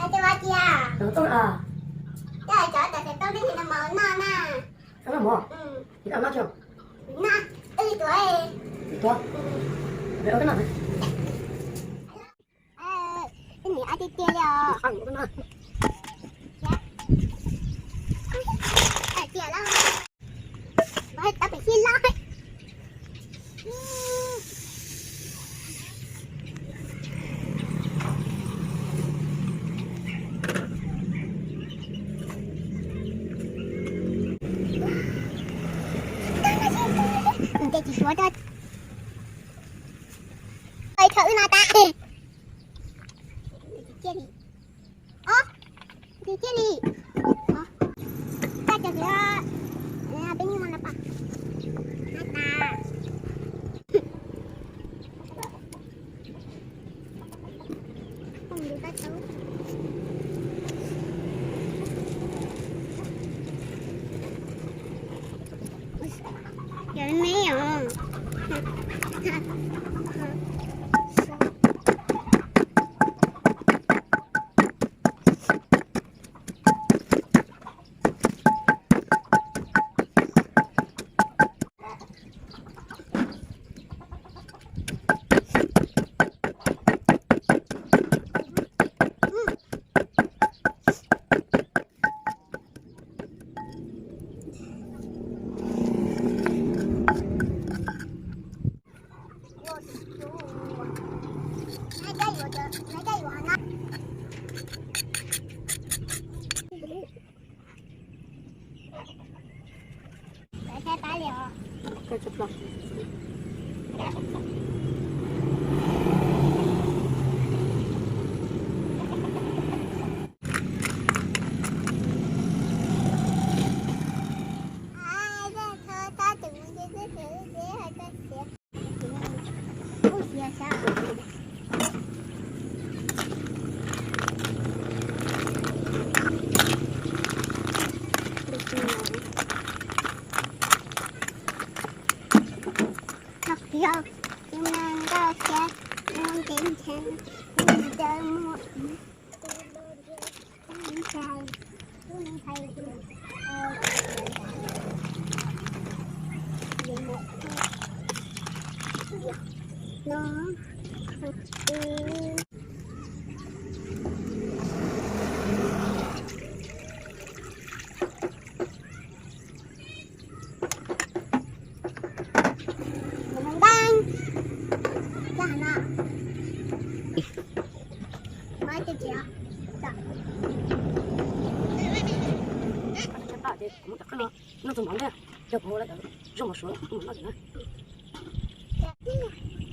Ces ua cas? Tus txooj a. Cas cov cov xav tau nej no mov noj na. Txooj noj mov. Ces koj noj tso. Noj, wb tuav. Wb tuav. Wb noj. Wb niam ob tiag tiag li os. Tiag los. Tab pem xij loj. Ces tsis suav rau. Ua ib thawj wb no tas. Cia li. Cia li. Koj cov xwb, peb nyuag no pas.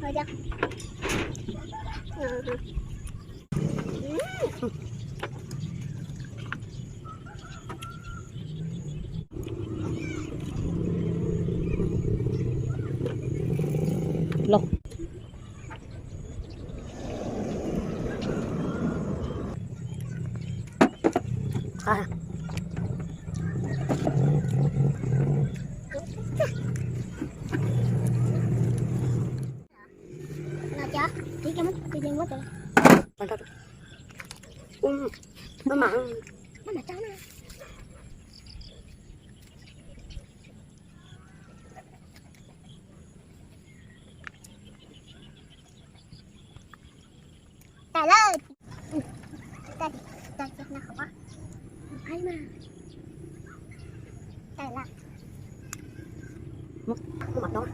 Nai tas. Cov me os. Los. Tawm lawm. Tawm lawm.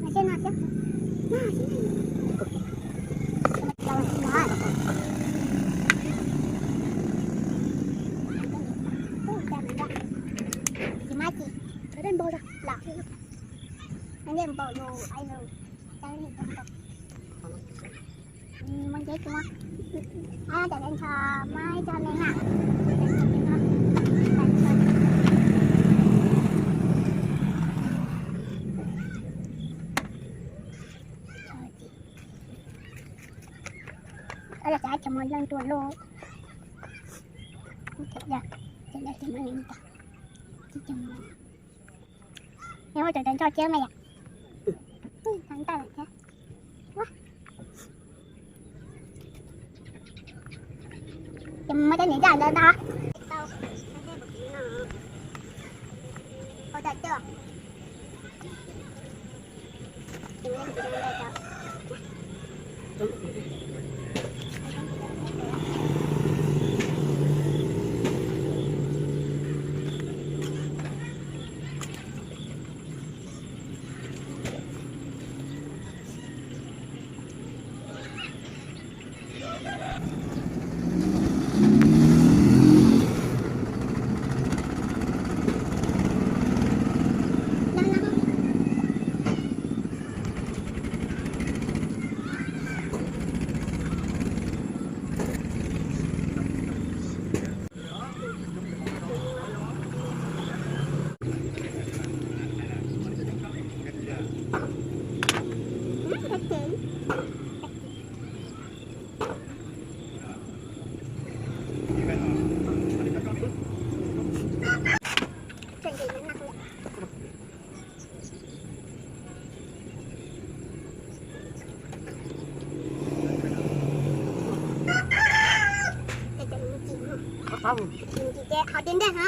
Mas seb no Npau los, npau los, npau los. Muaj ntses tsis muaj? Cov ntawd ntshe muab coj me na. Los cov cov mos leej tuaj luaj. Yog ua cov cov nco cia mas yom. Tau ntawm thiab. Ces muab cov niam caj ntawd ntag. Qhov dim ntag ha.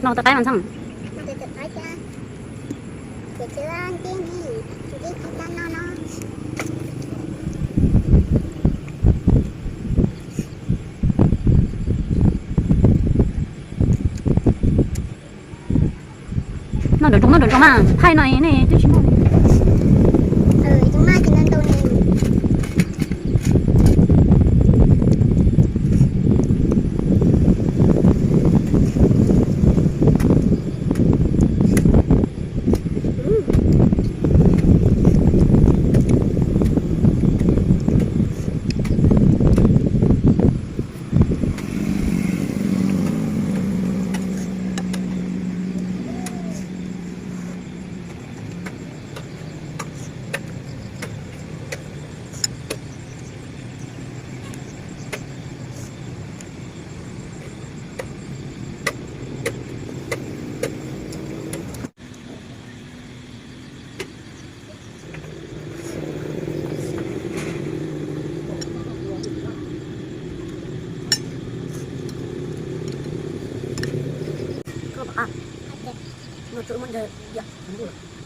No tawv qaib mas ntxhab. Noj nraum nroos, noj nraum nroos mas, thaij no nej twb tsis noj li. Koj pom qab, no tsuas muab ntawd yom, nkuj lawm.